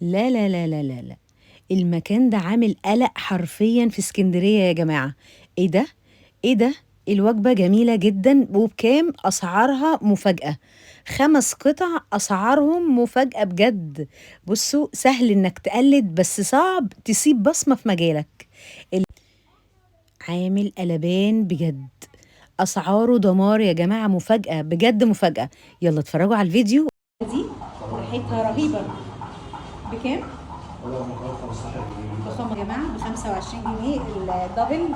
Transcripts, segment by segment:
لا لا لا لا لا لا، المكان ده عامل قلق حرفيا في اسكندرية يا جماعة. ايه ده؟ ايه ده؟ الوجبة جميلة جدا، وبكام؟ أسعارها مفاجأة. 5 قطع أسعارهم مفاجأة بجد. بصوا، سهل إنك تقلد بس صعب تسيب بصمة في مجالك. عامل قلبان بجد، أسعاره دمار يا جماعة، مفاجأة بجد مفاجأة. يلا اتفرجوا على الفيديو. دي ريحتها رهيبة. بكام؟ 15 جنيه. بخم يا جماعة، ب 25 جنيه ال double.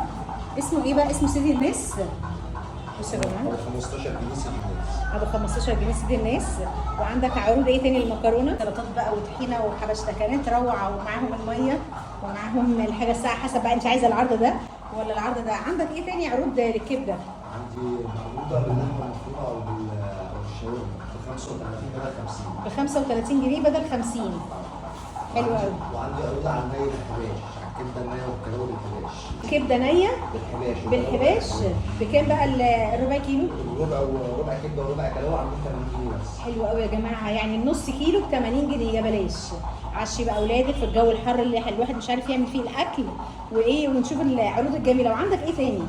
اسمه ايه بقى؟ اسمه سيدي الناس. بصوا يا جماعة، 15 جنيه سيدي الناس. ابو 15 جنيه سيدي الناس. وعندك عروض ايه تاني؟ المكرونه سلطات بقى وطحينه وحبشتكنات روعه، ومعاهم المية ومعاهم الحاجة الساعة، حسب بقى انت عايزه العرض ده ولا العرض ده. عندك ايه تاني عروض للكبده؟ عندي مقلوبة باللحمه المفرومه او بالشاورما ب 35 بدل 50. ب 35 جنيه بدل 50. حلو قوي. وعندي عروض على الني بالحباش، على الكبده النية والكلاوي بالحباش. كبده نيه بالحباش. بالحباش بكام بقى الربع كيلو؟ الربع وربع كبده وربع كلاوي عاملين 80 جنيه بس. حلو قوي يا جماعة، يعني النص كيلو ب 80 جنيه يا بلاش. عشي بقى اولادك في الجو الحر اللي الواحد مش عارف يعمل فيه الاكل وايه، ونشوف العروض الجميلة. وعندك ايه تاني؟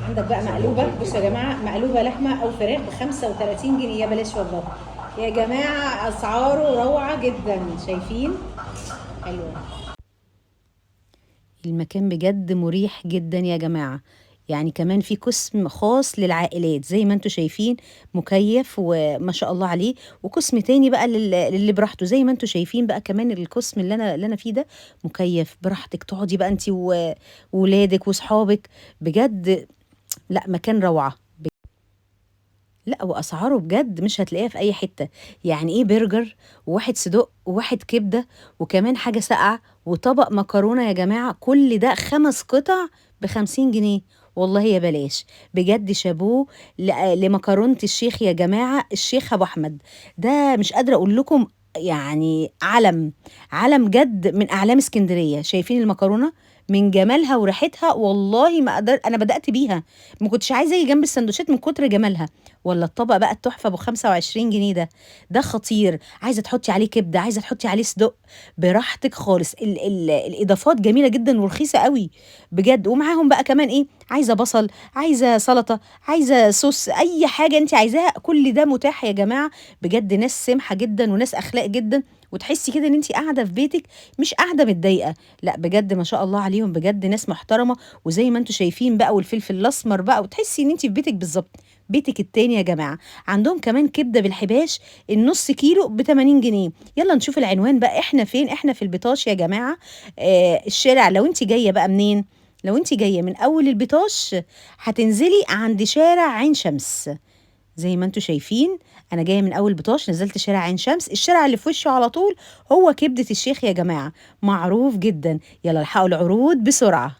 عندك بقى مقلوبة. بصوا يا جماعة، مقلوبة لحمه او فراخ ب 35 جنيه يا بلاش والله يا جماعة، اسعاره روعه جدا. شايفين؟ حلوة. المكان بجد مريح جدا يا جماعة، يعني كمان في قسم خاص للعائلات زي ما انتم شايفين، مكيف وما شاء الله عليه، وقسم تاني بقى للي براحته زي ما انتم شايفين بقى. كمان القسم اللي انا فيه ده مكيف، براحتك تقعدي بقى انت وولادك وصحابك. بجد لا، مكان روعة. لا، واسعاره بجد مش هتلاقيها في اي حتة. يعني ايه برجر وواحد صدق وواحد كبده وكمان حاجة ساقعه وطبق مكرونه يا جماعة، كل ده 5 قطع ب50 جنيه؟ والله يا بلاش بجد. شابوه لمكرونه الشيخ يا جماعة، الشيخ ابو احمد ده مش قادرة اقول لكم، يعني علم علم جد من اعلام اسكندرية. شايفين المكرونه من جمالها وريحتها؟ والله ما اقدر، انا بدات بيها، ما كنتش عايزه اجي جنب السندوتشات من كتر جمالها. ولا الطبق بقى التحفة ابو 25 جنيه ده، ده خطير. عايزه تحطي عليه كبده، عايزه تحطي عليه صدق، براحتك خالص. ال ال الاضافات جميلة جدا ورخيصه قوي بجد. ومعاهم بقى كمان ايه؟ عايزه بصل، عايزه سلطة، عايزه صوص، اي حاجة انت عايزاها كل ده متاح يا جماعة. بجد ناس سمحه جدا وناس اخلاق جدا، وتحسي كده ان انت قاعدة في بيتك مش قاعدة متضايقة. لا بجد ما شاء الله عليهم، بجد ناس محترمه. وزي ما انتم شايفين بقى، والفلفل الاسمر بقى، وتحسي ان انت في بيتك بالظبط، بيتك التاني يا جماعة. عندهم كمان كبده بالحباش النص كيلو ب 80 جنيه. يلا نشوف العنوان بقى، احنا فين؟ احنا في البطاش يا جماعة. الشارع لو انت جاية بقى منين؟ لو انت جاية من اول البطاش هتنزلي عند شارع عين شمس. زي ما انتم شايفين انا جاية من اول بطاش، نزلت شارع عين شمس، الشارع اللي في وشه على طول هو كبده الشيخ يا جماعة، معروف جدا. يلا الحقوا العروض بسرعة.